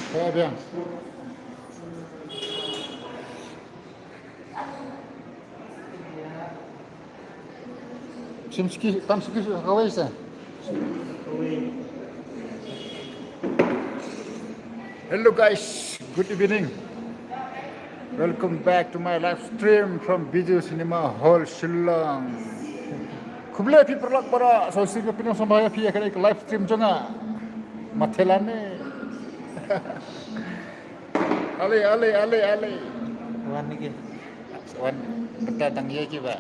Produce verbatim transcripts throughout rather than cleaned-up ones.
Kawei biang. Sim siki, tam siki kawei sa. Hello guys, good evening. Welcome back to my live stream from Bijou Cinema Hall, Shillong. Khublei phi paralok baroh, sa shisien nga pynlong sngewbha ïa phi ïa kane ka live stream jong nga. Mathelane. Ale, ale, ale, ale. Wan ni ki. Wan, beta dang ye ki ba.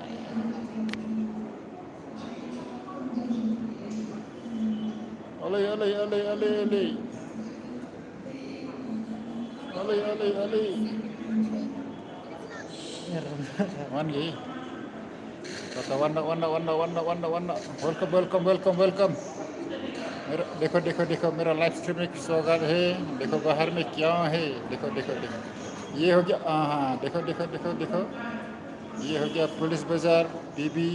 Ale, ale, ale, ale, ale. Ale, ale, ale. Wan ki. Kata wan na, wan na, wan na, wan na, wan na, wan na. Welcome, welcome, welcome, welcome. मेरा, देखो, देखो, देखो, मेरा live stream में स्वागत है। देखो, बाहर में क्या है, देखो, देखो, देखो। ये हो गया, हाँ, हाँ, देखो, देखो, देखो, देखो। ये हो गया पुलिस बाजार, पीबी।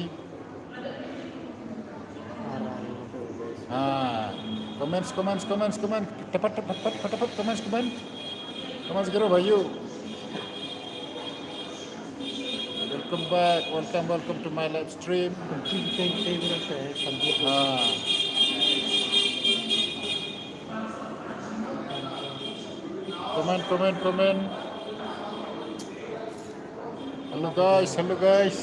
हाँ, कमेंट्स, कमेंट्स, कमेंट्स, कमेंट, फटाफट, फटाफट, फटाफट, कमेंट्स, कमेंट। कमेंट्स करो भाइयों। Welcome back, welcome, welcome to my live stream. हाँ। Comment, comment, comment. Hello guys, hello guys.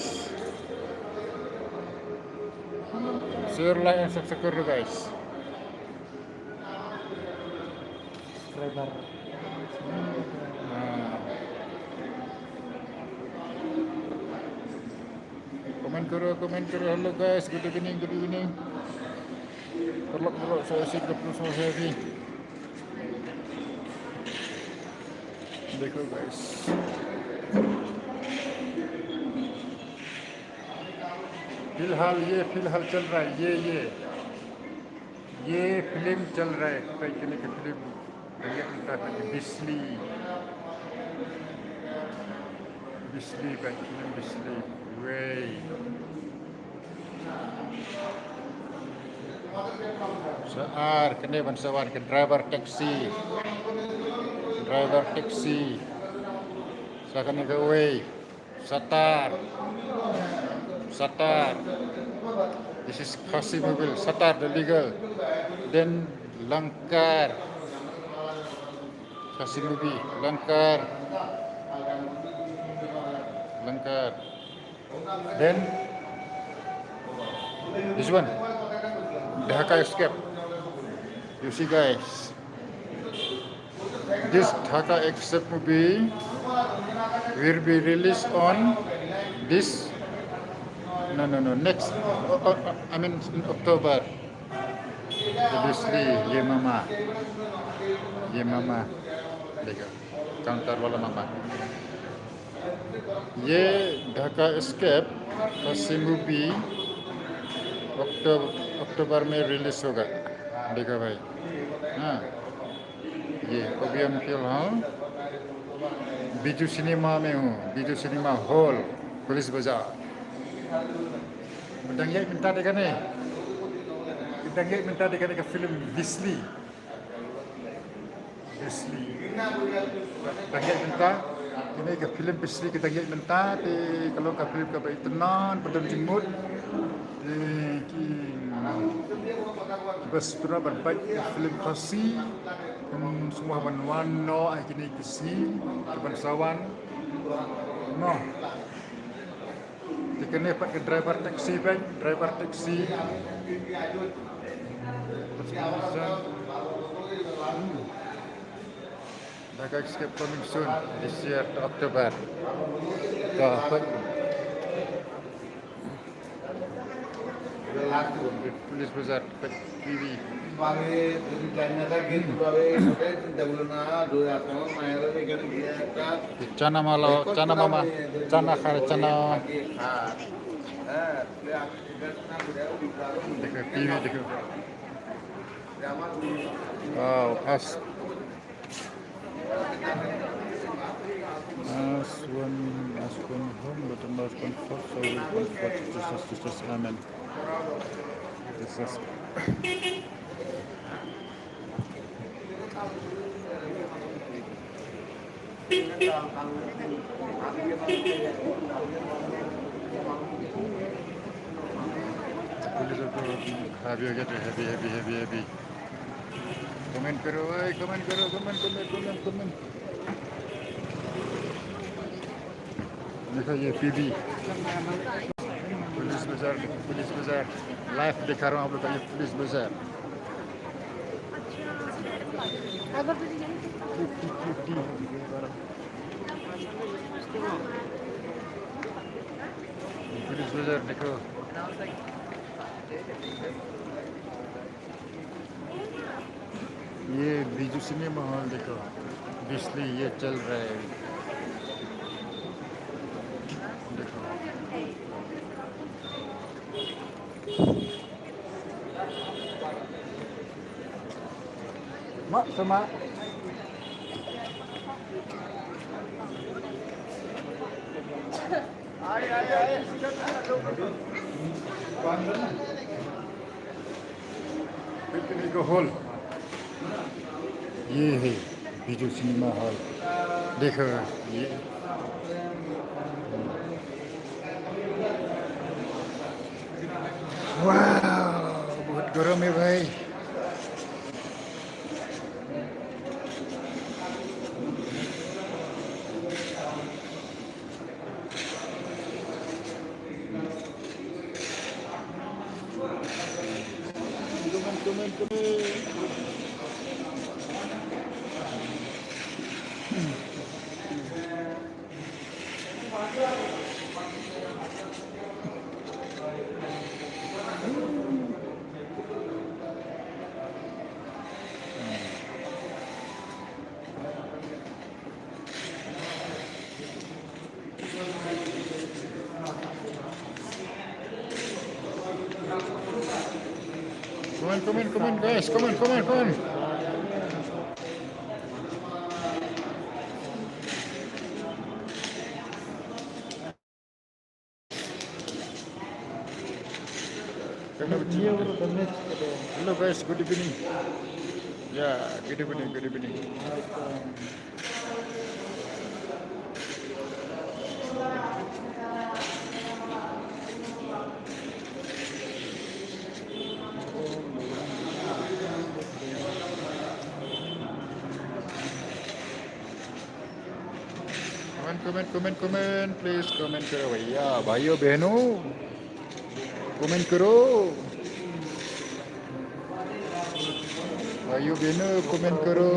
Share, like and subscribe करो guys. Subscriber. हाँ। Comment करो, comment करो. Hello guys, good evening, good evening. Paralok, paralok, sa shisien ka pynlong sngewbha ïa phi. देखो guys. फिलहाल ये, फिलहाल चल रहा है, ये, ये। ये फिल्म चल रहा है, कई तरह की फिल्म, भैया की तरह की बिजली, बिजली भाई, फिल्म बिजली, वही। Sa ar, kane ban sa wan ka driver taxi. Driver taxi. Sa kane kawei. Satar. Satar. This is Khasi movie. Satar, the legal. Then Lankar. Khasi movie. Lankar. Lankar. Then this one, Dhaka Escape. You see, guys, this Dhaka Escape movie will be released on this, no, no, no, next, uh, uh, I mean, in October. Obviously, ये मामा, ये मामा, देखो, counter वाला मामा। ये ढाका एस्केप खसी मूवी अक्टूबर, अक्टूबर में रिलीज होगा। देखो भाई, हाँ, ये ओबियन फिल्म हॉल, बीजू सिनेमा में हूँ, बीजू सिनेमा हॉल, पुलिस बाजार। Ba dang ïaid mynta da kane, ba dang ïaid mynta da kane ka film Bisley. Bisley. Dang ïaid mynta, kane ka film Bisley ka dang ïaid mynta, te ka long ka film kaba itynnad, ba don jingmut. Te ki, kiba sdang ban peit ka film Khasi, kin sngewbha ban wan noh ha kine ki sngi, kiban sa wan. Noh. Te kane pat ka driver taxi, peit, driver taxi. Hmm. Dhaka Escape coming soon this year to October. Ka peit. Police Bazar. T V. চানা মালা, চানা মামা, চানা খার, চানা। দেখো, টিভি দেখো। Wow, as, as one, as one home, but as one comfort, so we comfort Jesus, Jesus, amen. Jesus. Police को हैवी हो गया तो heavy, heavy, heavy, heavy. Comment करो भाई, कमेंट करो, कमेंट, कमेंट, कमेंट, कमेंट। देखो ये पीबी, पुलिस बाजार, पुलिस बाजार लाइव दिखा रहा हूँ आप लोग को, ये पुलिस बाजार। पुलिस बाजार देखो। ये बीजू सिनेमा हॉल देखो, बिजली ये चल रहा है। देखो। Mak, sama. पिकनिक हॉल, ये है बीजू सिनेमा हॉल। देखो ये, वाह, बहुत गर्म है भाई। Come on, come on, come on, guys. Come on, come on, come on. Hello guys, good evening. Yeah, good evening, good evening. Comment, comment, comment, comment. Please comment करो भैया, भाइयों बहनों, comment करो। भाइयों बहनों, comment करो।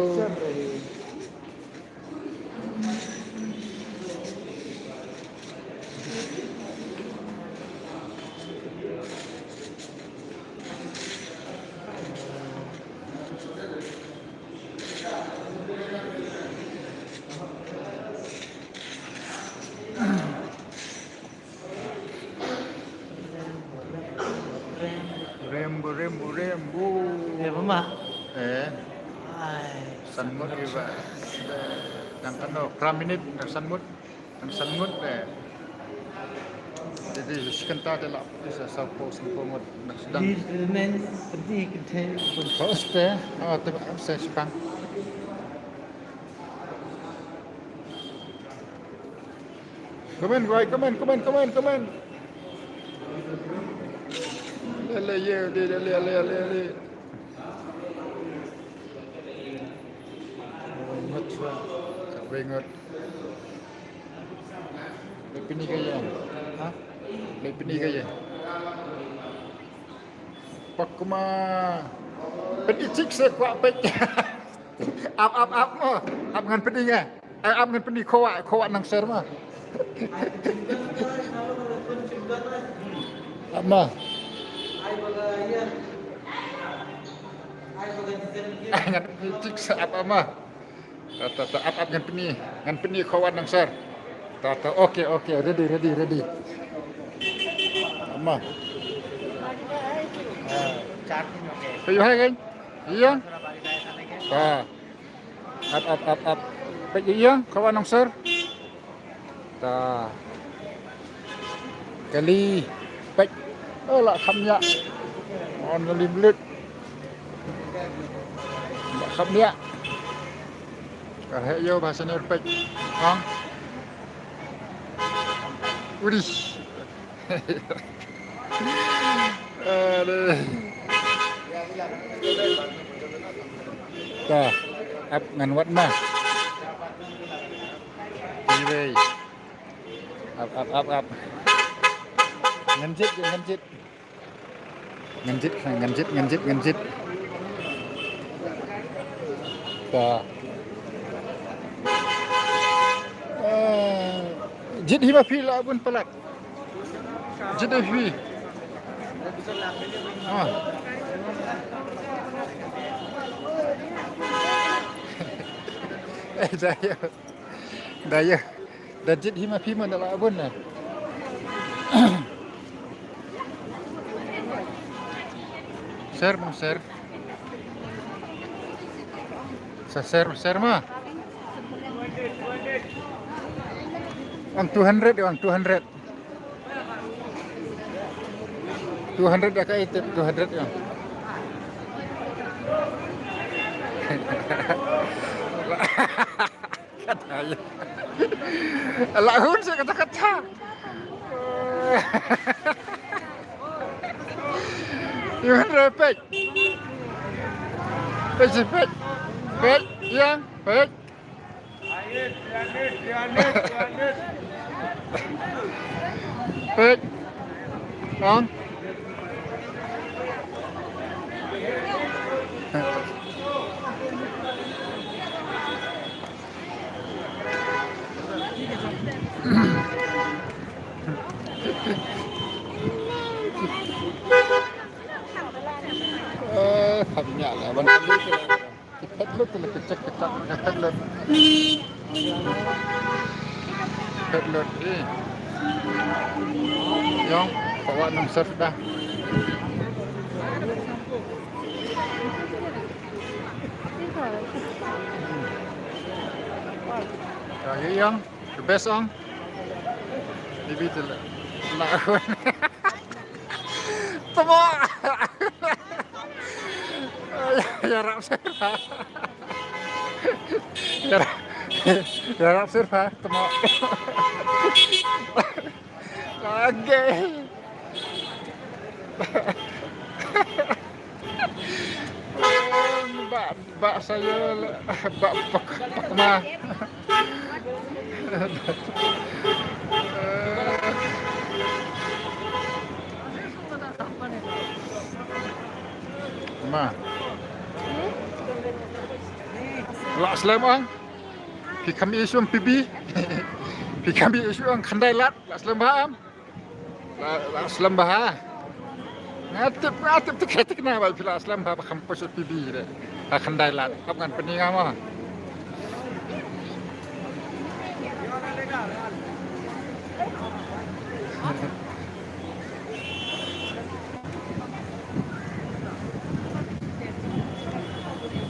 Rembu, rembu, rembu. Eh, ba ma. Eh. Ai. San ngut ïa ba. Nang kano, pra minit, nang san ngut. Nang san ngut, eh. Jadi, shi kynta te lah, sa, sa po, sa po ngut, nang sdang. Di, di, men, di, kynthei. First, eh. Oh, te, sa, shipang. Comment, guys, comment, comment, comment, comment. Lele, ye, de, lele, lele, lele. Ngut, sa, sa, ngut. Leit pyni ka ïa. Ha? Leit pyni ka ïa. Pak ma. Peit i chik se kwah peit. Ap, ap, ap mo. Ap ngan pyni nga. Ai, ap ngan pyni khowa, khowa nang ser ma. Ap ma. Ai, ngan pyni chik se ap, ap ma. Ta, ta, ta, ap, ap, ngan pyni, ngan pyni khowa nang ser. Ta, ta, okay, okay, ready, ready, ready. Ama. Peit ïa kan? Ïa. Ta. Ap, ap, ap, ap. Peit ïa, khowa nang ser. Ta. Kali. Peit. Oh, la kham ïa. On kali blit. La kham ïa. Ka heh ïew ba senior peit. Ong. Uish. Aduh. Ka ap ngan wad ma. Anyway. Ap, ap, ap, ap. Ngan jied, ngan jied. Ngan jied, ngan jied, ngan jied, ngan jied. Ta. Eh, jied hi ma phi la bun palat. Jied hi phi. Ah. Eh, jaya. Da ïa. Da jied hi ma phi ma da la bun na. Ser ma ser. Sa ser, ser ma. Ang two hundred, ang two hundred. Two hundred ya kai, two hundred ya. Kata ïa. Ala hun sa kata kata. Iwan repek. Pek si pek. Pek yang pek. Pek. Bang. Eh, kham nya la ban. Ki pet lut, ki pet lut, ki pet lut. Pet lut, eh. Ïong, bawa nang serda. Ya, ya, Ïong. The best, Ong. Maybe the la. Tamo. Ïarap syrwa. Ïarap, ïarap syrwa. Tamo. Lagi. Ba, ba saya, ba, ba, ba, ma. Ma. La slem ang. Phi kham ïoh shuh ïa phi bi. Phi kham ïoh shuh ïa khyndai lad. La slem bha am. La, la slem bha. Nga tip, nga tip te kata kane ba phi la slem bha ba kham poi shuh ïa phi bi de. Ha khyndai lad. Hap ngan pyni nga mo.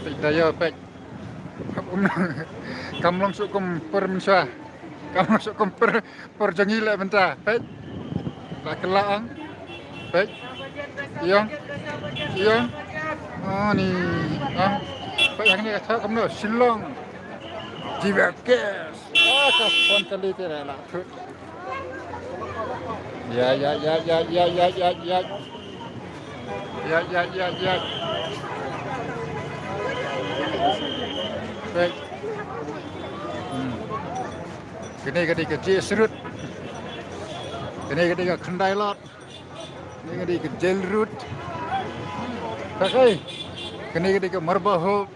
Peit da ïa peit. Kam long shuh kum por mynshuwa. Kam long shuh kum por, por jong ngi la mynta. Peit. La kylla ang. Peit. Ïong. Ïong. Oh, ni. Ang. Peit hangne ka thaw kumno. Shillong. Jiwa kes. Ah, ka phone kali te la. Ïa, ïa, ïa. Ïa, ïa, ïa. Peit. Hmm. Kane ka dei ka J S Road. Kane ka dei ka Khyndai Lad. Kane ka dei ka Jail Road. Sa kaei? Kane ka dei ka Marba Hope.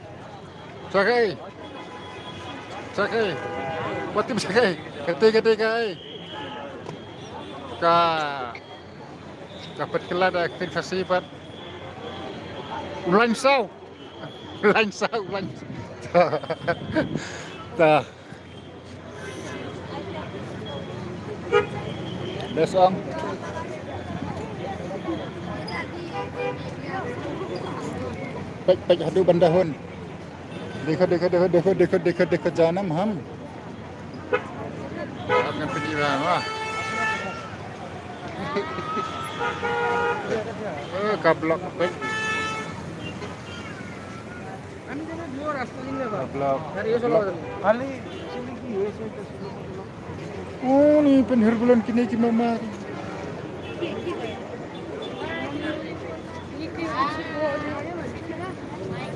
Sa kaei? Sa kaei? Wat tip sa kaei? Kata ka dei kaei? Ka, ka peit kylla da ka ktien Khasi pat. U lain saw. U lain saw, u lain. Ta. Best, Ong. Peit, peit haduh ban da hun. Dikha, dikha, dikha, dikha, dikha, dikha, dikha janam ham. Ap ngan pynïaid ba. Eh, ka block, peit. Block. Ani, oh, ni pynhir bulan kine ki mama.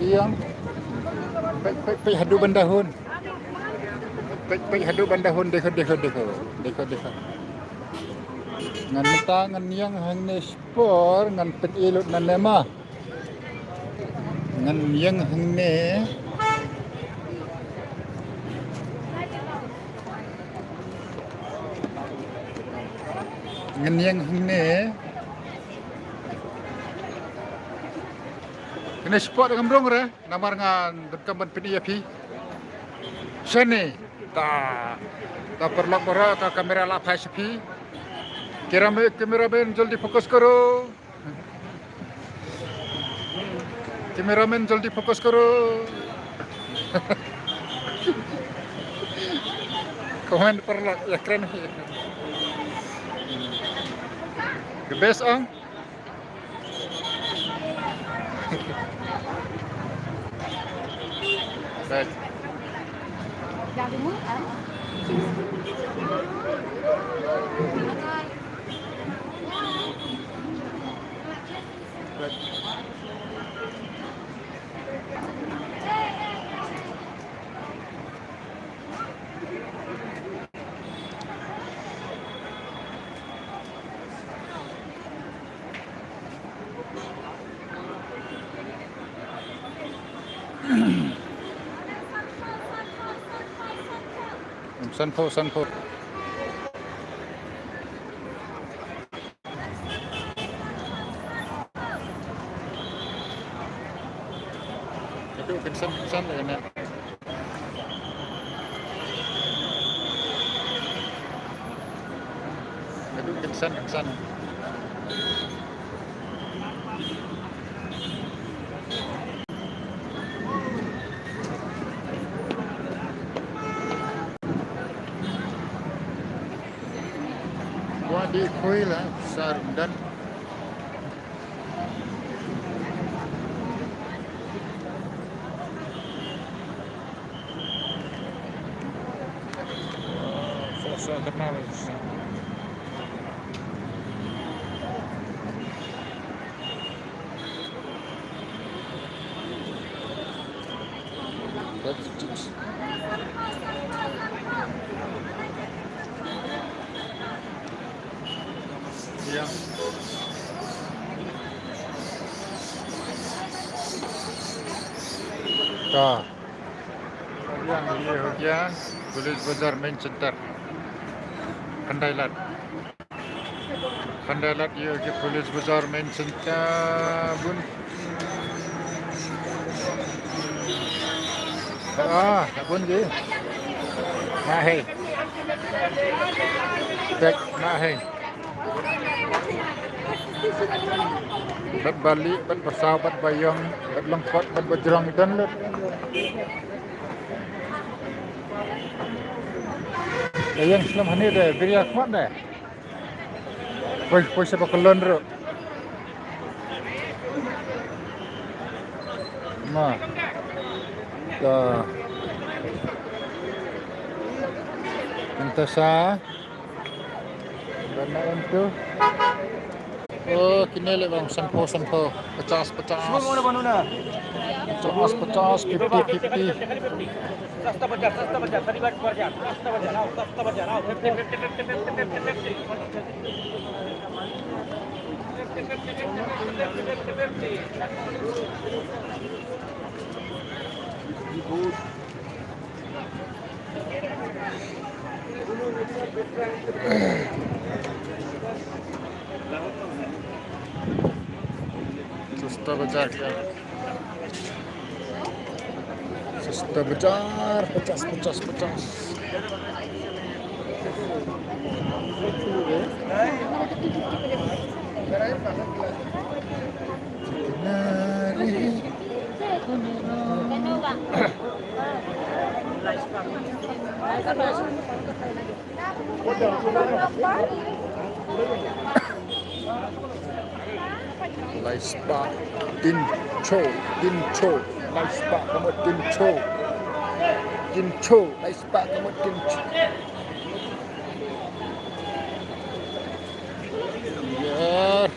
Ïa. Peit, peit, peit haduh ban da hun. Peit, peit haduh ban da hun, dei ko, dei ko, dei ko. Dei ko, dei ko. Ngan mynta ngan ïeng hangne spor, ngan peit lut nangne ma. Ngan ïeng hangne. Ngan ïeng hangne. Kane spot ngam rung re, namar nga donkam ban pyni ïa phi. Shane, ta, ta paralok baroh, ta kamera la phai sha phi. Kamera, kameraman, jaldi focus karo. Cameraman, jaldi focus karo. Comment paralok, ïa kren hi. The best, ong. Right. Right. Sanpho, sanpho. Ito, kinsan, kinsan, eh, na. Ito, kinsan, kinsan. Kwah dih khuid la, sa ryndan. Sa, sa, kenal, sa. Ka. Yang ye ho gya, Police Bazar Main Center. Khyndai lad. Khyndai lad ïa ki Police Bazar Main Center bun. Ah, bun ji. Ma hei. Tek ma hei. Bad ba lieh, bad ba saw, bad ba ïong, bad lyngkot, bad ba jrong don lut. Ïa ïong shlem hangne de, biria khmat de. Poi, poi sha ba kyllon ruh. Ma. Ta. Mynta sa. Bana entu. Oh, kine le bang, sanpho, sanpho. Pachas, pachas. Pachas, pachas, fifty, fifty. Sasta bazar kya? Sasta bazar, pachas, pachas, pachas. Lai spah, tin cho, tin cho. Lai spah ka mut tin cho. Tin cho, lai spah ka mut tin cho. Yes.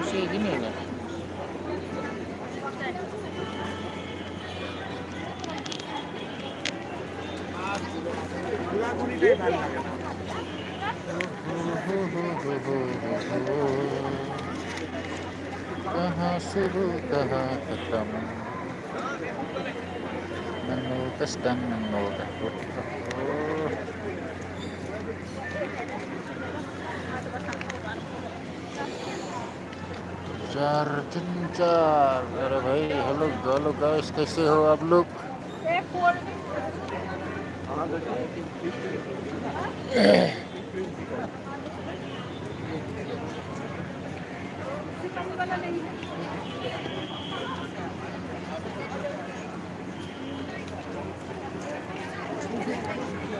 Sih gini lah. कहाँ शुरू कहाँ खत्म। Nangno ka sdang, nangno ka kut. चार तीन चार। अरे भाई, hello, hello guys, कैसे हो आप लोग?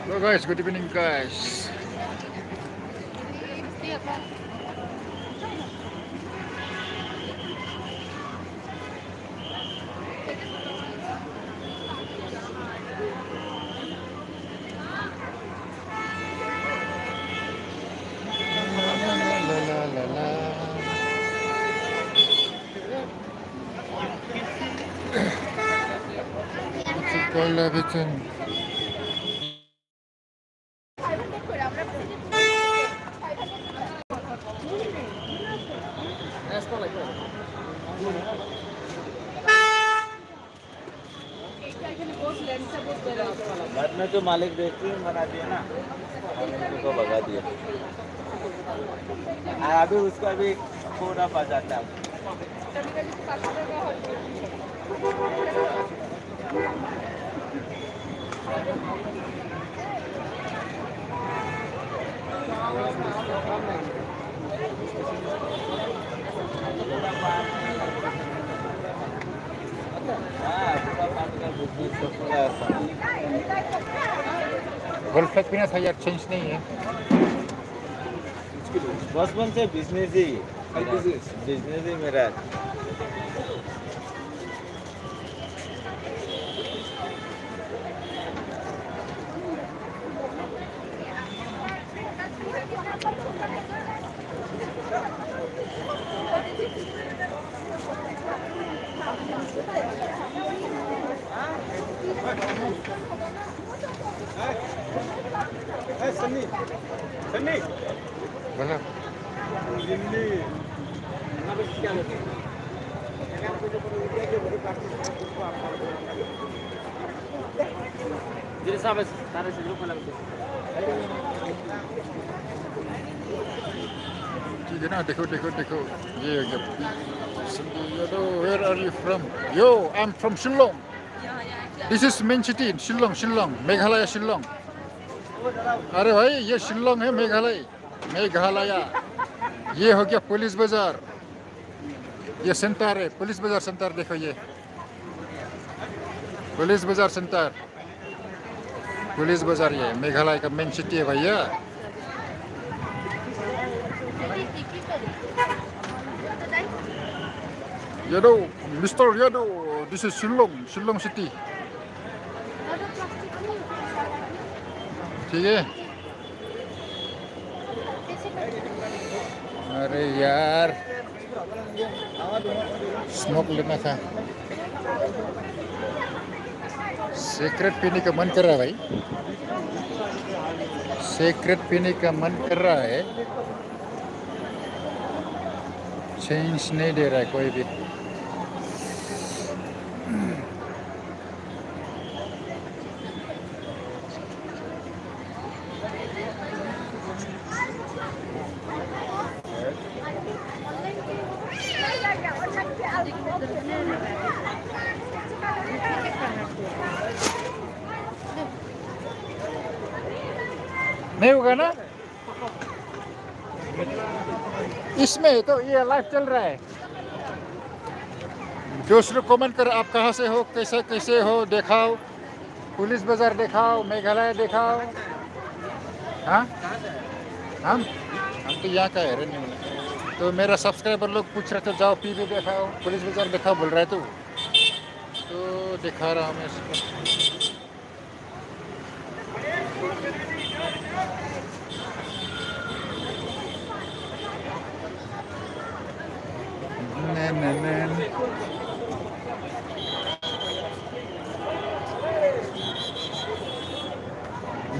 Hello guys, good evening guys. बाद में तो मालिक देखते हैं, मना दिया ना, हम उनको भगा दिया। और अभी उसको अभी पूरा बजाता है। गर्लफ्रेंड भी ना था यार, चेंज नहीं है। बचपन से बिजनेस ही, बिजनेस ही मेरा। ए, सन्नी, सन्नी। बोलो। दिल्ली। ठीक है ना, देखो, देखो, देखो, ये हो गया। Yo, where are you from? Yo, I'm from Shillong. This is main city in Shillong, Shillong, Meghalaya, Shillong. अरे भाई, ये शिलोंग है, मेघालय, मेघालय। ये हो गया पुलिस बाजार, ये सेंटर है, पुलिस बाजार सेंटर, देखो ये पुलिस बाजार सेंटर, पुलिस बाजार, ये मेघालय का मेन सिटी है भैया। Yado, mister Yadav, this is Shillong, Shillong city. ठीक है। अरे यार, स्मोक लेना था। सिगरेट पीने का मन कर रहा है भाई, सिगरेट पीने का मन कर रहा है। चेंज नहीं दे रहा है कोई भी। नहीं होगा ना? इसमें तो ये लाइव चल रहा है। दोस्त लोग कमेंट कर, आप कहाँ से हो, कैसे कैसे हो, दिखाओ। पुलिस बाजार दिखाओ, मेघालय दिखाओ। हाँ, हम हम तो यहाँ का है, रहने वाला। तो मेरा सब्सक्राइबर लोग पूछ रहे थे, जाओ पीबी दिखाओ, पुलिस बाजार दिखाओ बोल रहे थे। तो दिखा रहा हूँ मैं इसको।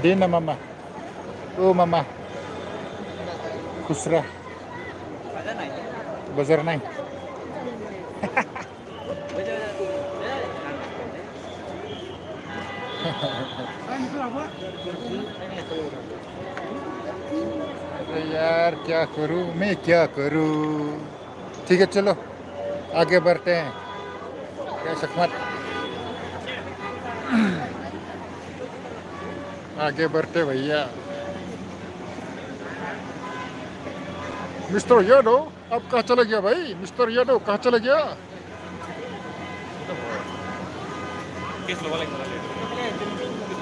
Dina mama. Oh mama. Kusra. Bazar nai. अरे यार, क्या करूं मैं, क्या करूं? ठीक है, चलो आगे बढ़ते हैं। क्या शक्मत, आगे बढ़ते भैया। मिस्टर यादव, अब कहाँ चला गया भाई? मिस्टर यादव कहाँ चला गया?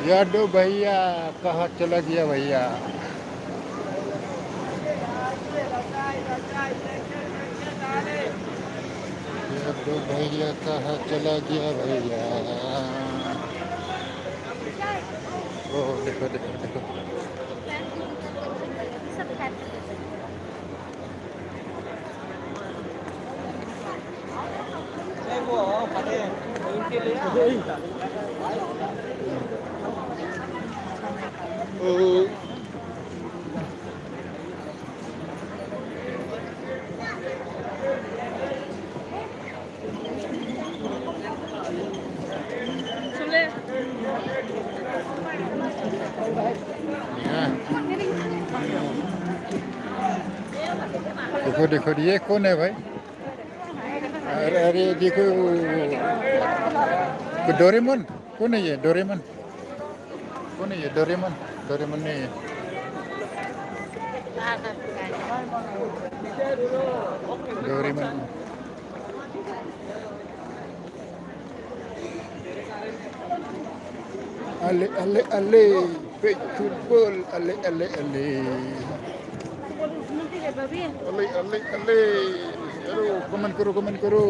यादव भैया कहाँ चला गया भैया? यादव भैया कहाँ चला गया भैया? ओ देखो, देखो, देखो। देखो, देखो, ये कौन है भाई? अरे, अरे, देखो, डोरेमोन। कौन है ये? डोरेमोन। कौन है ये? डोरेमोन। डोरेमोन नहीं है। Doraemon. Ale, ale, ale. Peit football. Ale, ale, ale. Ale, ale, ale. Hello, comment करो, comment करो.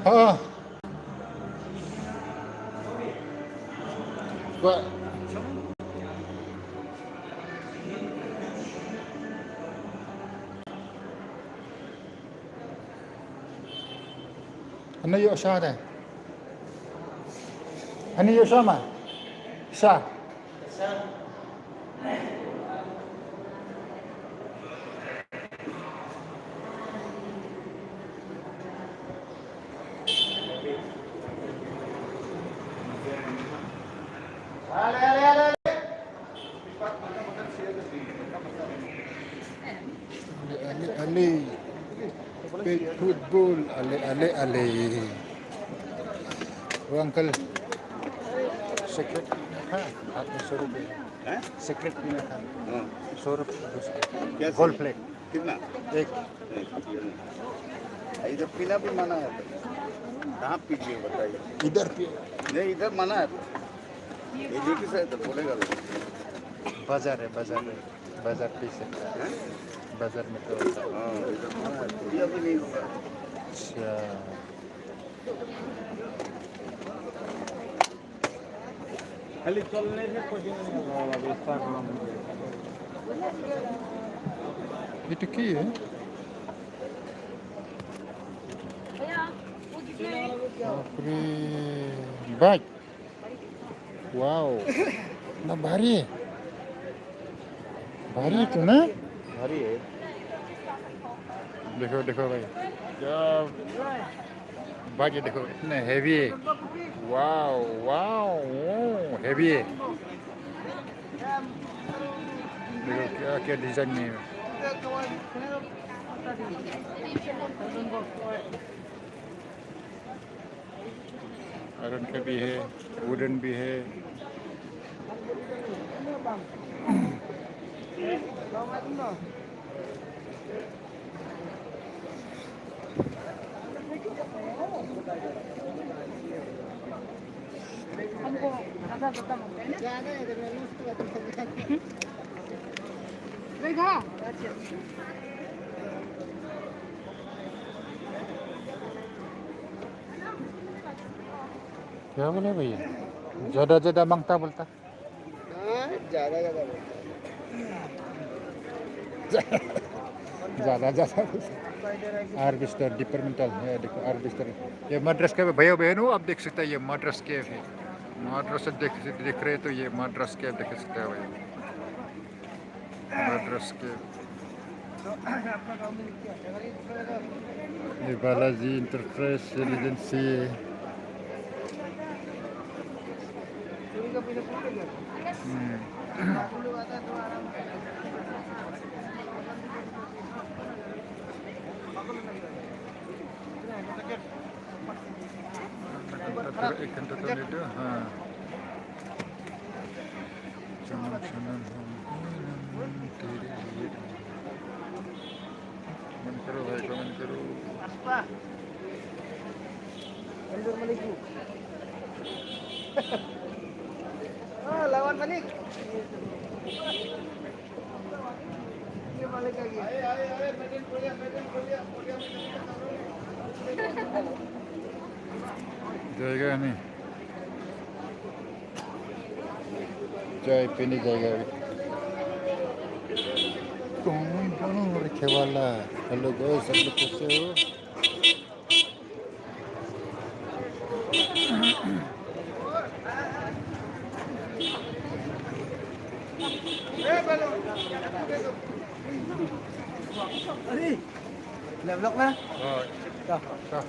हाँ। Hynne ïoh sha de. Hynne ïoh sha ma. Sha. Ale, ale, ale. Peit football, ale, ale, ale. Oh, uncle. Secret pina tha, aap ne सौ रुपए. हैं? Secret pina tha. हाँ। सौ रुपए उसका। क्या गोल्ड प्लेट। कितना? एक। एक। इधर पीना भी मना है। कहाँ पीजिए बताइए? इधर पी। नहीं, इधर मना है। ये लेके से तो बोलेगा लोग। बाजार है, बाजार है। बाजार पी सकता है। हैं? बाजार में तो होता है। हाँ, इधर मना है। ये अभी नहीं होगा। अच्छा। खाली चलने से कुछ नहीं होगा, विस्तार कम हो जाएगा। ये तो की है? बाप रे, बाइक। Wow, ना भारी है, भारी है तो ना। भारी है। देखो, देखो भाई, क्या बाइक है, देखो, इतने हैवी है। Wow, wow, wow, हैवी है। देखो क्या क्या डिजाइन में है। आयरन का भी है, वुडन भी है। क्या बोले भैया? ज्यादा ज्यादा मांगता बोलता। हाँ, ज्यादा ज्यादा बोलता है। ज्यादा ज्यादा बोलता है। हार्वेस्टर, डिपार्टमेंटल, ये देखो, हार्वेस्टर। ये मद्रास कैफ है भैया, बहनों, आप देख सकते हैं, ये मद्रास कैफ है। मद्रास से देख, देख रहे तो ये मद्रास कैफ देख सकते हैं भाई। मद्रास कैफ। ये बालाजी इंटरप्राइज एजेंसी। हम्म। एक घंटा तो लेट है, हाँ। चलो, चलो, हम तेरे लिए। कमेंट करो भाई, कमेंट करो। हाँ, लावान मालिक। ये मालिक आ गया। जाएगा नहीं। चाय पीने जाएगा अभी। कौन कौन हो रखे वाला? हेलो गाइस, सब लोग कैसे हो? अरे, level up na? Oh. Dah. Dah.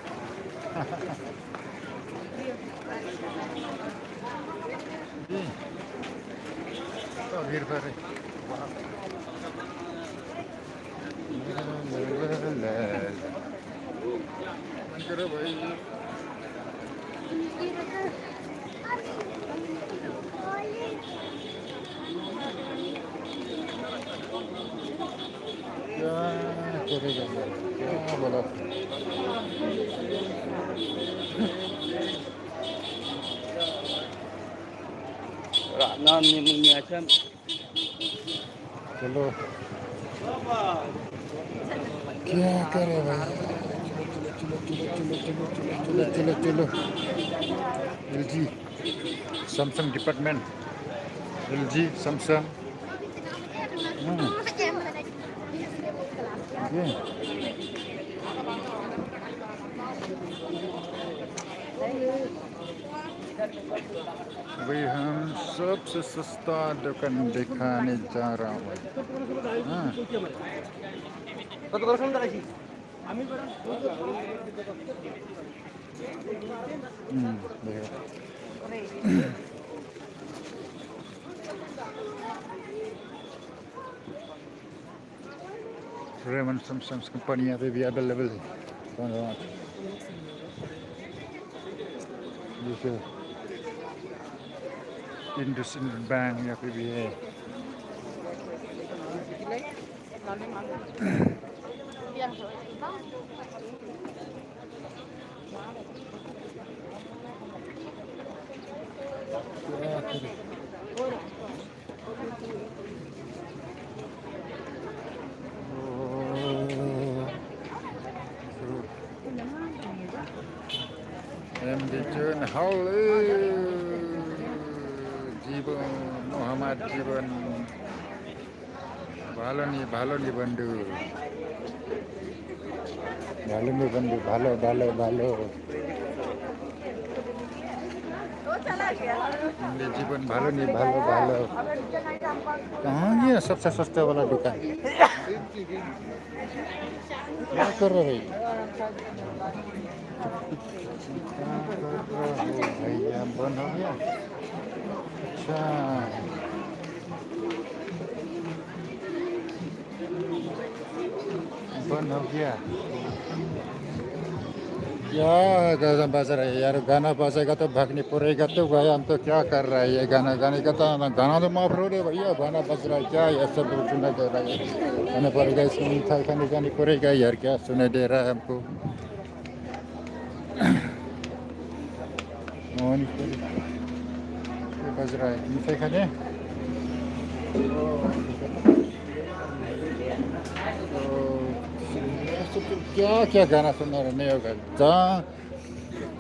क्या करेगा, क्या बोला? Rah nam ni mun ni asam. चलो, क्या करे भाई? चलो, चलो, चलो। LG, Samsung department. LG, Samsung. हम्म। ये। भाई, हम सबसे सस्ता दुकान दिखाने जा रहा हूँ। हाँ। हम्म, देखो। रेमंड सैमसंग कंपनी यहाँ पे भी अवेलेबल है। जैसे इंडसइंड बैंक यहाँ पे भी है। Em Dijun, hello. Jibun, Muhammad Jibun. ভালো নি, ভালো নি বন্ধু। ভালো নি বন্ধু, ভালো, ভালো, ভালো। ये जीवन ভালো নি, ভালো, ভালো। कहाँ ये सबसे सस्ते वाला दुकान? क्या कर रहे भाई? क्या कर रहे हो भैया? बंद हो गया? अच्छा। बंद हो गया। क्या गाना बज रहा है यार, गाना बजेगा तो भागने पड़ेगा, तो भाई हम तो क्या कर रहा है ये गाना, गाने का तो ना, गाना तो माफ रो दे भैया, गाना बज रहा है क्या, ये सब सुनाई दे रहा है, खाने पड़ेगा, इसमें मिठाई खाने जानी पड़ेगा यार, क्या सुनाई दे रहा है हमको। और ये बज रहा है, मिठाई खाने। तो क्या क्या गाना सुनना नहीं होगा जहाँ,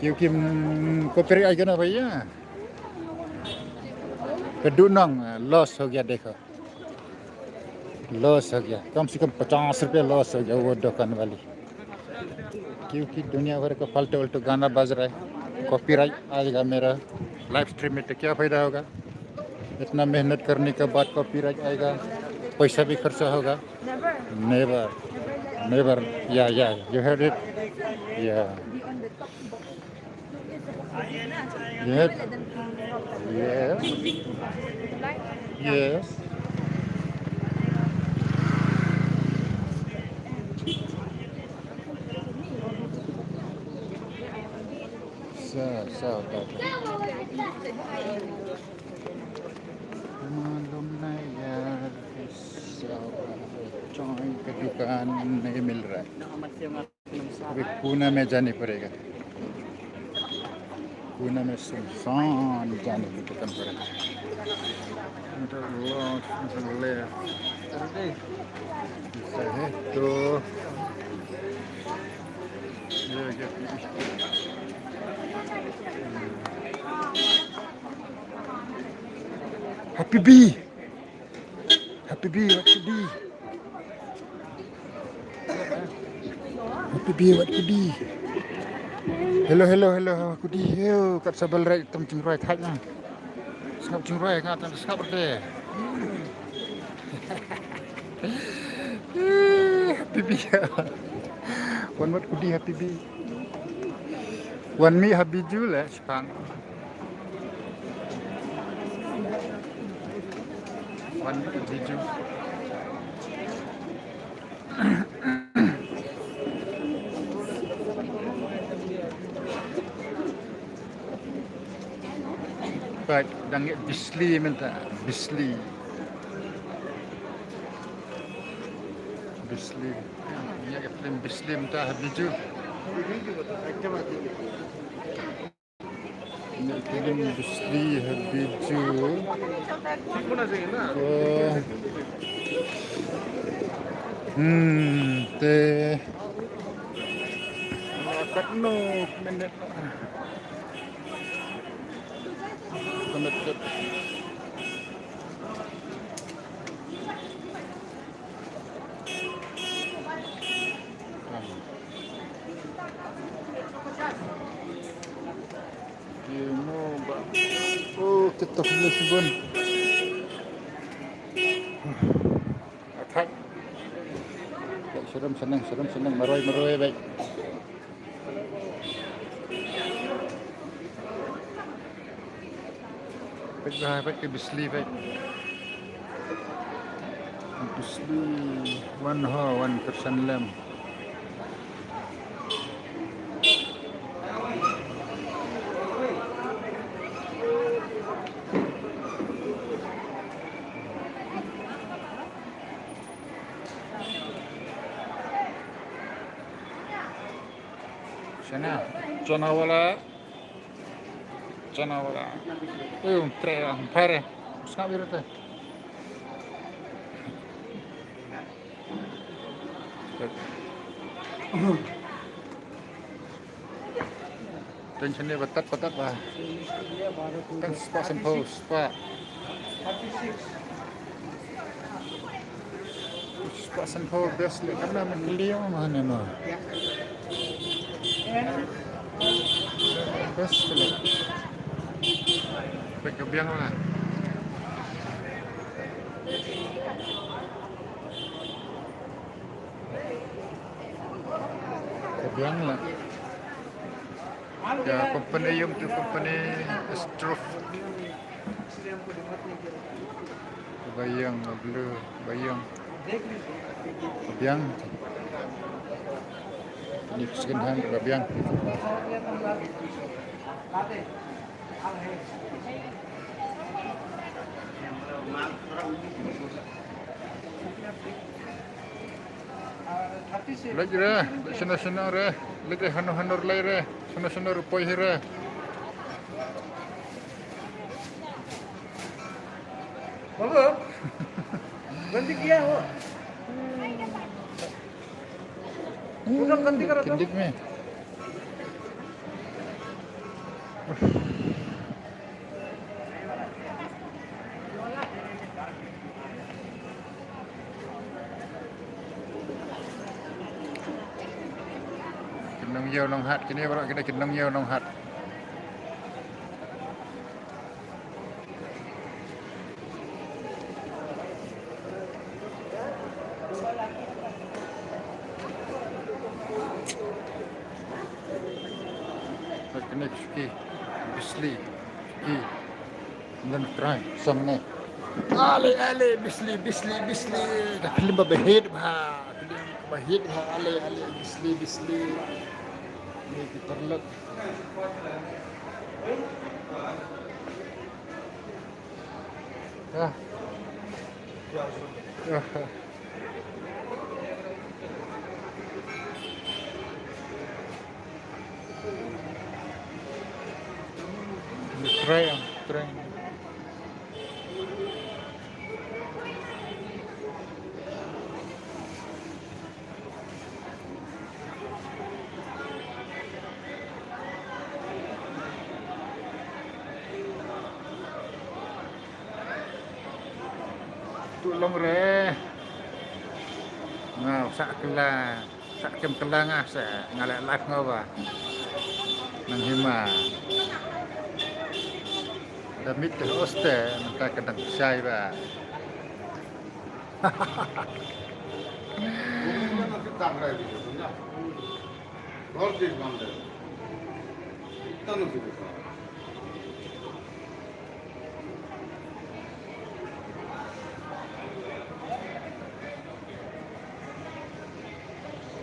क्योंकि कॉपीराइट आएगा ना भैया। तो दुनों लॉस हो गया, देखो, लॉस हो गया, कम से कम पचास रुपये लॉस हो गया वो दुकान वाली, क्योंकि दुनिया भर का फालतू फालतू गाना बज रहा है, कॉपीराइट आएगा मेरा लाइव स्ट्रीम में, तो क्या फ़ायदा होगा? इतना मेहनत करने के बाद कॉपीराइट आएगा, पैसा भी खर्चा होगा। Never, never, yeah, yeah, you heard it, yeah. Yes. Yes. Yes. So, so, so. मालूम नहीं यार, कैसा join का दुकान नहीं मिल रहा है। अभी कोना में जाने पड़ेगा, कोना में सुनसान जाने की पसंद पड़ेगा। Middle left, middle left। ऐसा है तो ये, ये, Happy Bee। Happy Bee, Happy Bee. Happy Bee, Happy Bee. Hello, hello, hello, Happy Bee. Hello, kat sabal rai tam jingrwai thait na. Sngap jingrwai nga tam sngap berde. Happy Bee. Wan wat kudi Happy Bee. Wan mi Happy Bee le. Kan. Wan video. Baik, dang ïa Bisli mynta, Bisli. Bisli. Ïa film Bisli mynta ha video. Ïa film Bisli ha video. Oh. Hmm, te. Katno minit. Minit. Oh, kita kena sibun. Attack. Serem seneng, serem seneng, maroi, maroi, baik. Peit ba, peit ka Bisli, peit. Bisli, wan ho, wan kyrsan lem. Chana, chana wala. Chana wala. Eh, um, tre, um, pare. Sngap ïa te. Ten chene batat batat ba. Ten spah sanphew spah. Spah sanphew best le, kan na men liang ma ne no. Best le. Peit ka biang la. Ka biang la. Ka company, ïa tu company Astro Food. Ba ïeng, ba blue, ba ïeng. Ka biang. Ka Ni second hand ka biang. Leit re, leit shano shano re, leit re hano hano re, leit re shano shano re, poi hi re. Babu, ganti kiya ho. Udah ganti karo tu. Kindik me. Ki nongïew nonghat, kine baroh ki dei ki nongïew nonghat. Kane ki suki, Bisley, suki. Ngan try samne. Ale, ale, Bisley, Bisley, Bisley. Ka film ba hit bha. Film ba hit bha. Ale, ale, Bisley, Bisley. Ni ki paralok. Ah. Ah. Try, ah, try. Tu long re. Nga sa kela, sa kem kela nga sa nga leh live nga ba. Nang hima. Da mit te hoste nang ka dang shai ba.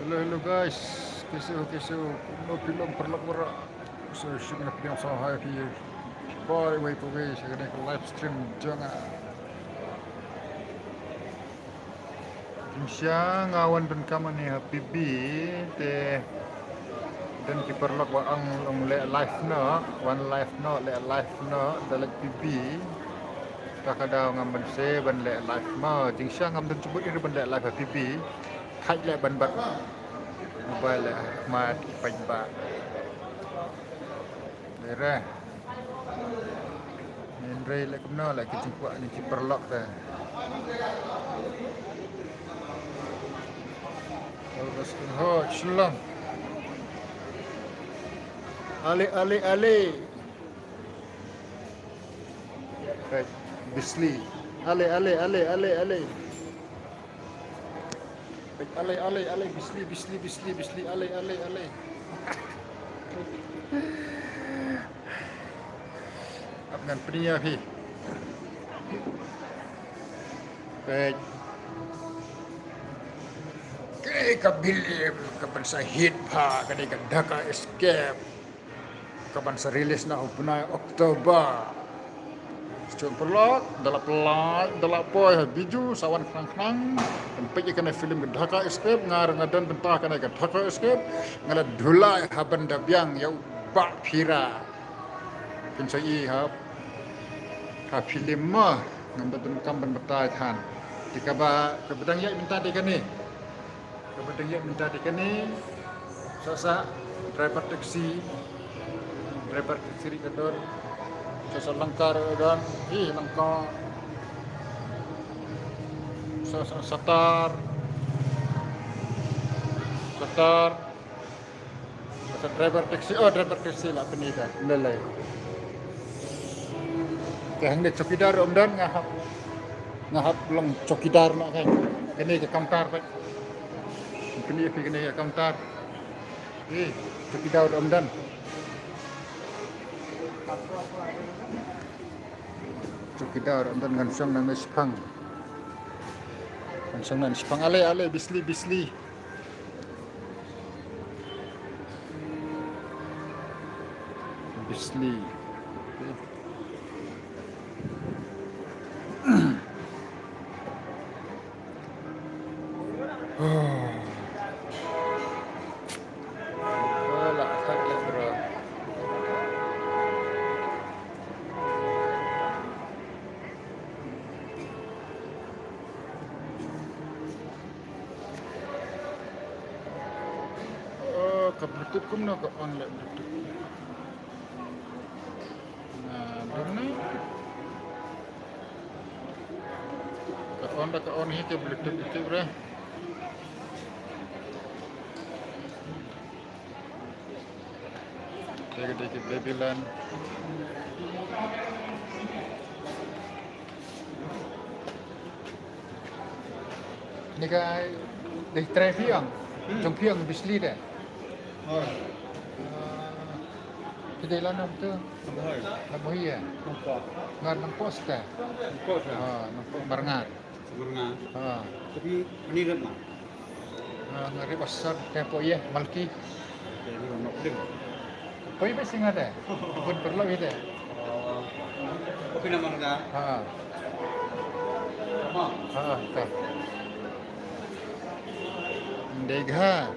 Hello, hello guys. Kaise ho, kaise ho? Kumno phi long paralok baroh? So, shim na pdiang sa hai phi. Bye, bye, bye. Sa kane ka live stream jong nga. Jingshisha nga wan donkam hangne ha P B te don ki paralok ba ong long leh live noh, wan live noh, leh live noh, da leit P B. Te ka daw ngam banse ban leh live mo. Jingshisha ngam don jubut ïa ban leh live ha P B. Thait leh ban bat mobile leh ma pait ba. Leh re. Hynrei leh kumno leh ki jingkwah ne ki paralok te. Ho, shalom. Ale, ale, ale. Right. Bisley. Ale, ale, ale, ale, ale. Ale, ale, ale, Bisley, Bisley, Bisley, Bisley, ale, ale, ale. Ap ngan pynïa phi. Peit. Kaei ka film kaban sa hit bha, kaei ka Dhaka Escape. Kaban sa release na u bnai October. Shu paralok, da la pynlait, da la poi ha Bijou, sa wan khnang khnang. Peit ïa kane film ka Dhaka Escape, nga ruh nga don bynta kane ka Dhaka Escape. Nga la dulai ha ban da biang ïa u Bah Phira. Phin sa ïohi ha, ha film mo, ngam da donkam ban batai than. Te kaba, kaba dang ïaid mynta te kane. Kaba dang ïaid mynta te kane, sa sa driver taxi, driver taxi ruh ka don, sa sa langkar ka don, hi langkar, sa sa satar, satar, sa sa driver taxi, oh driver taxi la pynïaid da, lei lei. Te hangne chowkidar um don, nga hap, nga hap long chowkidar noh kai. Kane ka counter pat. Kane phi kane ka counter. Eh, chowkidar um don. Chowkidar um don, ngan shong nangne shaphang. Ngan shong nangne shaphang. Ale, ale, Bisley, Bisley. Li. Wala, sakit, bro. Oh, ka Bluetooth kumno ka on leh Bluetooth. Na, dum na. Ka on da ka on hi ka Bluetooth Bluetooth re. Dei, dei ki Babyland. Ni ka dei trai phi ong. Hmm. Jong phi ong Bishli de. Oh. Ah, ki dei la nam tu. Nambahoi. Nambahoi ya. Nongpoh. Ngar Nongpoh sita. Nongpoh sita. Ah, Nongpoh Marngar. Sebenarnya. Ha. Tapi mani rat mah. Ha, ngari pasar te po ye, Malki. Jadi orang nak beli. Poi ba singa de. Pun perlu ite. Oh. Kopi nama nga? Ha. Sama. Ha, te. Degha.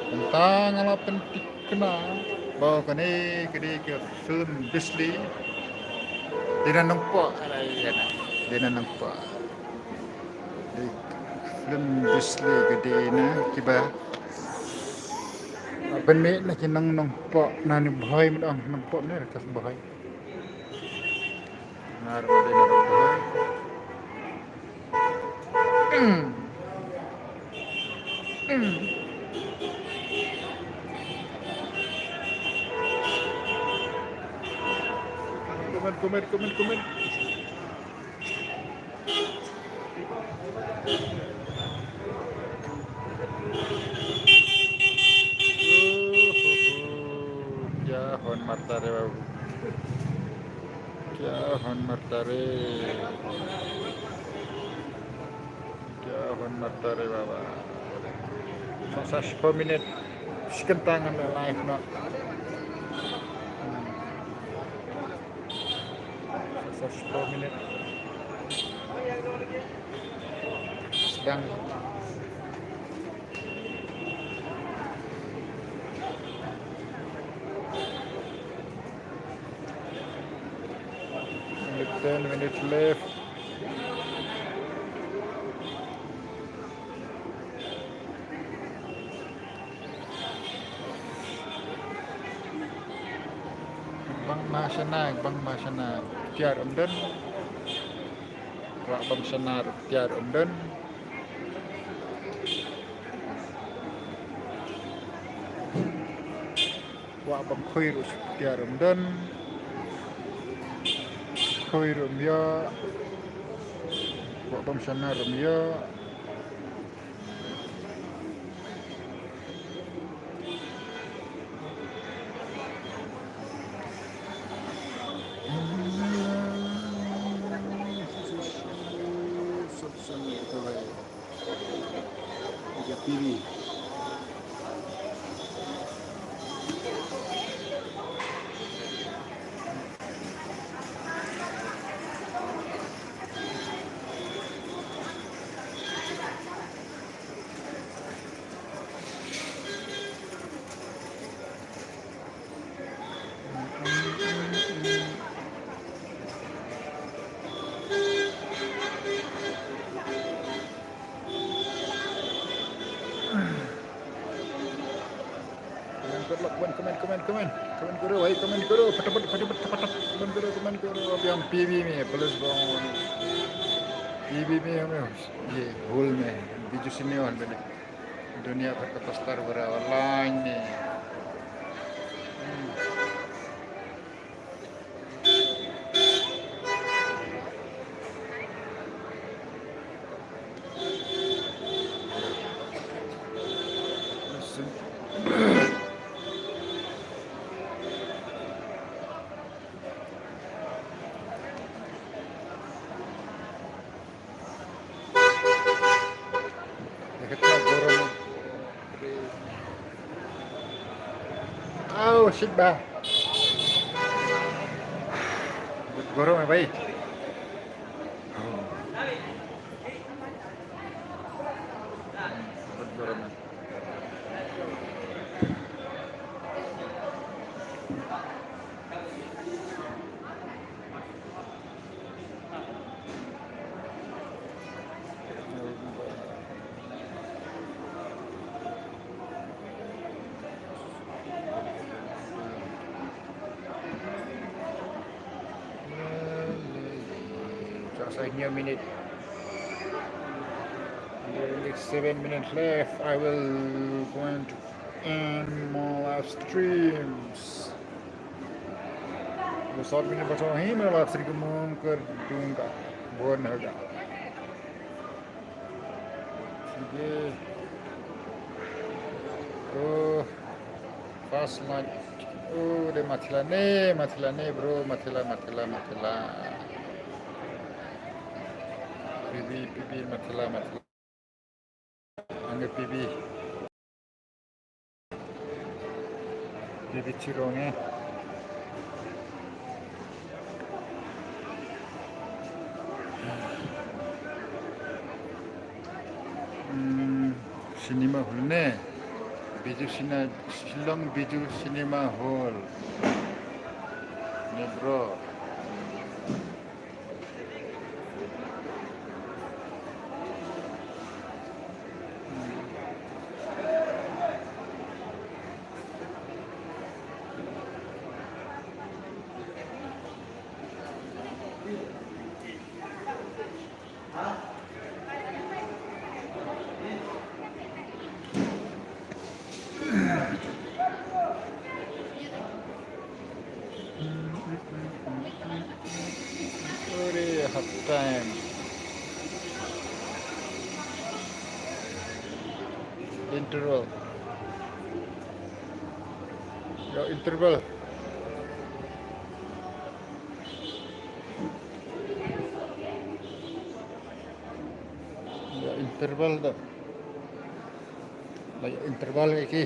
Mynta nga la pynthikna ba kane ka dei ka film Bishli. Dei na Nongpoh, ala ïa na. Dei na Nongpoh. Dei film Bishli ka dei na kiba pynmih na ki nong Nongpoh na Nongbhoi, mut ong Nongpoh ne ka Bhoi. Ngar ma dei na Nongbhoi. Comment, comment, comment, comment. Kya hon marta re babu. Kya hon marta re. Kya hon marta re baba. Sa shiphew minit. Shikynta ngan live noh. Sa shiphew minit. Sdang. Only ten minutes left. Bang ma shana, bang ma shana, tiar um don. Wah bang shana, tiar um don. Wah bang khui ruh tiar um don. Khui ruh um ïoh. Wah bang shana ruh um ïoh. Comment, comment, comment, comment, comment. Comment kuro, hai, comment kuro. Patapat, patapat, patapat. Comment kuro, comment kuro. Abiang P B me, plus bong. P B me, me. Ye, hol me. Biju sini wan bene. Dunia kata pastar bara online ni. Hmm. Au, shit ba. Goro me bhai. Bahut goro me. Just a few minutes. Only seven minutes left. I will going to end my live streams. Wo sawt minit ba sawt hi, main live stream ka mong kar dunga. Bon haga. Sige. Oh, first match. Oh, de mathila ne, mathila ne, bro, mathila, mathila, mathila. P B, P B, mathila, mathila. Ang P B. P B Chirong eh. Hmm, cinema hall ne. Bijou Cine-, Shillong Bijou Cinema Hall. Ne bro. Already half time. Interval. Yo, interval. Yo, interval da. Lagi interval lagi.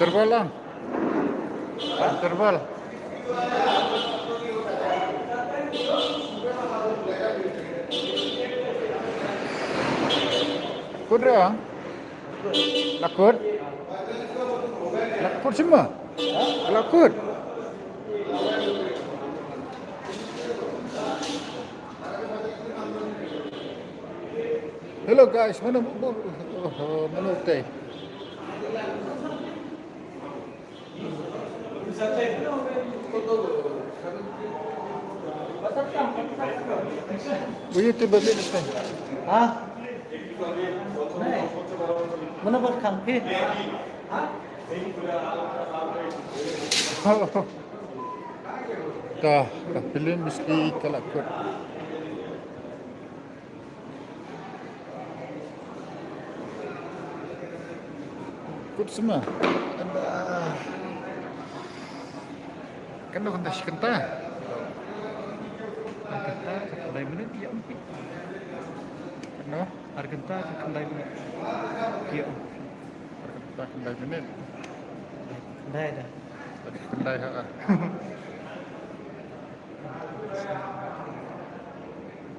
Interval lang. Interval. Kudra. Lakut? Lakut sima? Lakut. Hello guys, mano, mano te? Will you take a minute? Ha? Mana bat kang phi? Ta, ta pilih mesti kalak kut. Kut sima. Anda. Kano kanta shi kanta? Ar kanta ka khyndai minit ïa ong phi. Kano? Ar kanta ka khyndai minit ïa ong phi. Ar kanta khyndai minit. Khyndai da. Khyndai ha.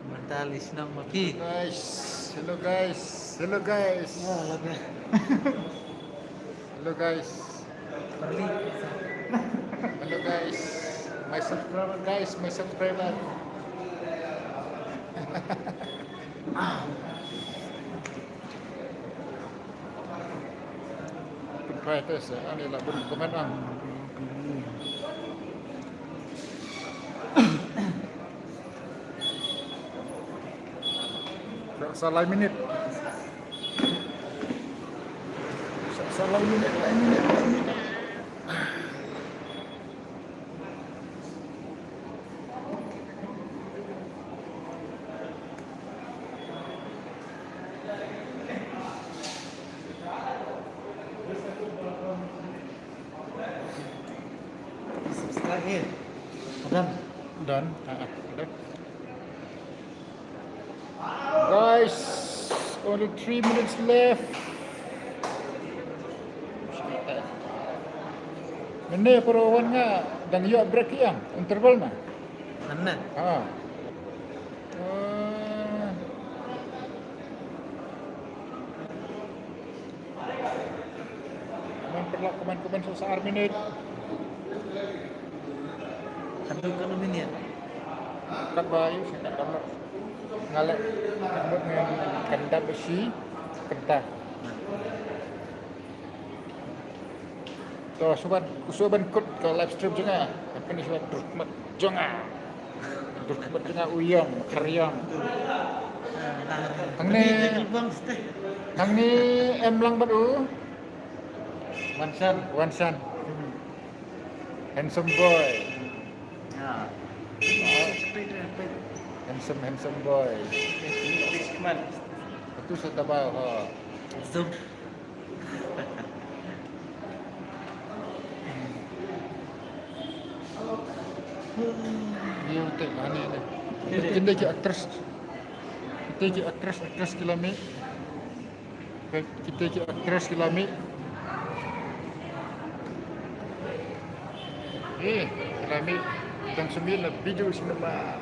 Mental is not maki. Guys, hello guys, hello guys. Ah, lagi. Hello guys. Balik. Hello guys. My subscriber guys, my subscriber. Pynphai te sa ani la bun comment ang. Sa lai minit. Sa, sa lai minit, lai minit, lai minit. Subscribe here. Done. Done. Ah, ah, done. Guys, only three minutes left. Mynne para wan nga dang ïoh break ïa interval ma. Mynne. Ha. Eh. Kumne paralok, kumne, kumne sa ar minit. Katno, katno minit? Katba ïu sa katno. Nga leh katno ngan kandap shi kynta. To, shu ban, shu ban kut ka live stream jong nga. Hynrei shu ban dur khmat jong nga. Dur khmat jong nga u ïong, khar ïong. Hangne, hangne em lang bad u Wansan. Wansan. Hmm. Handsome boy. Ya. Handsome, handsome boy. Itu sa tabal, ha. Zoom. Ïa, te mane ne. Kita ki actress. Kita ki actress, actress ki la mih. Kita ki actress ki la mih. Eh, ki la mih. Dang shu mih na video cinema.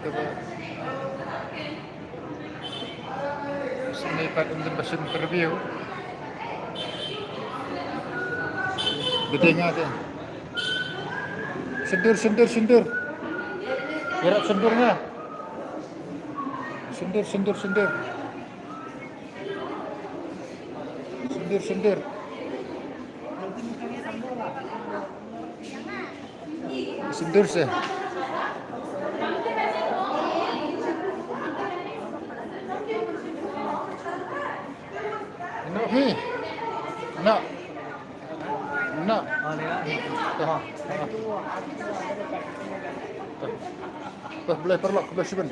Coba. Sini pat ym don ba shu interview. Biding nga te. Syndur, syndur, syndur. Ïarap syndur nga. Syndur, syndur, syndur. Syndur, syndur. Syndur seh. No. Hi. No. No. Tuh, tuh. Tuh, boleh paralok, boleh shu ban.